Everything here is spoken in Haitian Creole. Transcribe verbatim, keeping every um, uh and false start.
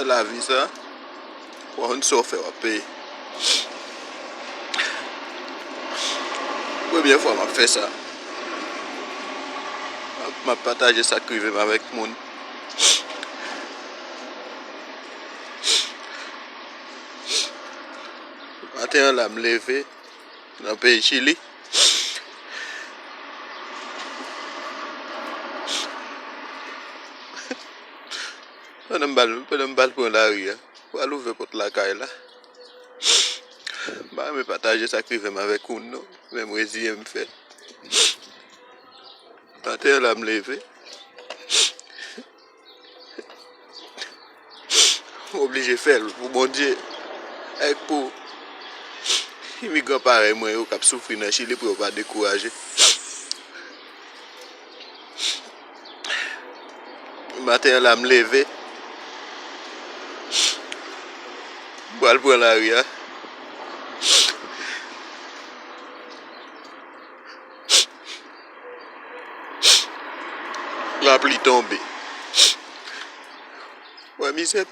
Lavi sa, w ap konn sa w fè, w ap peye. Premye fwa m ap fè sa. M ap pataje sa k rive m avèk moun. Maten an la, m leve nan peyi Chili. Pandan m pral, pandan m pral pran lari a, m pral ouvè pòt lakay la. M pa renmen pataje sa k rive m avèk moun non, men m reziye m fè. Maten an la, m leve. M oblije fè l pou Bondye, èk pou imigran parèy mwen yo k ap soufri nan Chili, pou yo pa dekouraje. Maten an la, m leve. M pral pran lari a. Lapli tonbe. Wè mizè.